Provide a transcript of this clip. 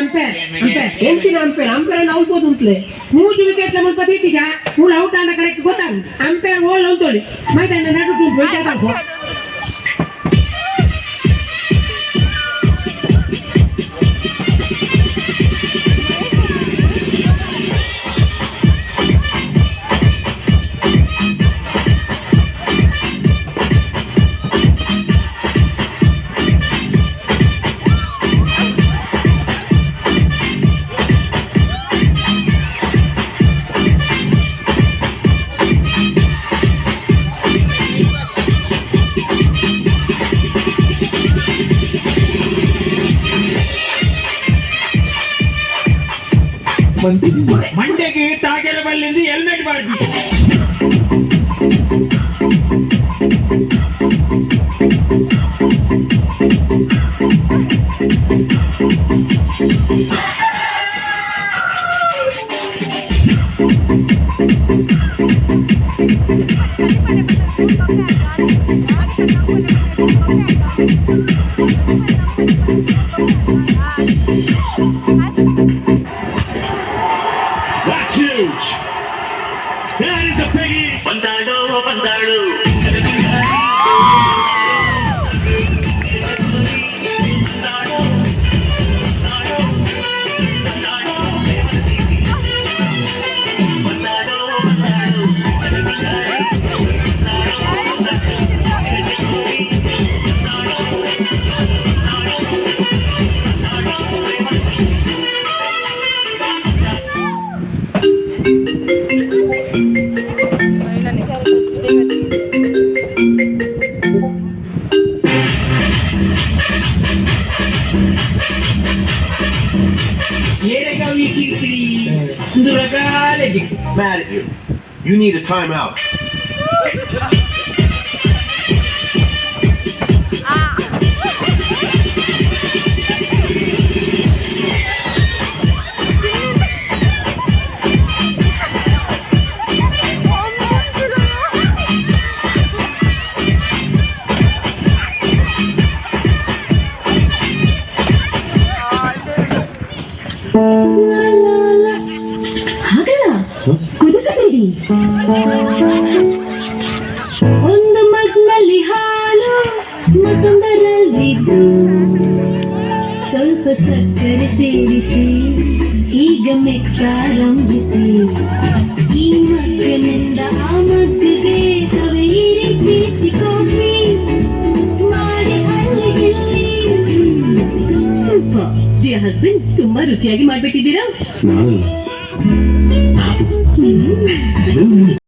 Umpire umpire ಎಂಚಿನ umpire? Umpire out ಉಂತ್ಲೆ. ಮೂಜಿ ವಿಕೆಟ್ ಮುಲ್ಪ ದೀತಿಗ ಮೂಲ ಔಟ್ ಆಂಡ ಕರೆಕ್ಟ್ ಗೊತ್ತಾಗ. ಅಂಪೇರ್ ಓಲ್ ಉಂತೋಳಿ, ಮೈದಾನ ನಡುಟು ಉಂತು ವಿಕೆಟ್. ಮಂಡೆಗೆ ತಾಗೆರ ಬಲ್ಲಿಂದ ಹೆಲ್ಮೆಟ್ ಬಾರ್ದಿ. That's huge. That is a biggie. ಬಂದಾಳು ಬಂದಾಳು. ಏರೆಗಾವಿ ಕಿರಿಕಿರಿ ಒಂದು ರಗಾಲೆ. Mad at you. You need a timeout. ಹಾಗಲ್ಲ, ಕುದಿಸಬೇಡಿ. ಒಂದು ಮಗ್ನಲ್ಲಿ ಹಾಲು, ಮತ್ತೊಂದರಲ್ಲಿ ಬ್ರೂ. ಸ್ವಲ್ಪ ಸಕ್ಕರೆ ಸೇರಿಸಿ, ಈಗ ಮಿಕ್ಸ್ ಆರಂಭಿಸಿ. ಈ ಮಗ್ಗಿನಿಂದ ಆ ಮಗ್ಗಿಗೆ ಸವಿಯಿರಿ. ಟೇಸ್ಟಿ ಕಾಫಿ ಮಾಡಿ ಅಲ್ಲಿ ಇಲ್ಲಿ. ಸೂಪರ್ ಡಿಯರ್ ಹಸ್ಬೆಂಡ್, ತುಂಬಾ ರುಚಿಯಾಗಿ ಮಾಡ್ಬಿಟ್ಟಿದ್ದೀರಾ. ನಾನಲ್ಲ, ನಾವು.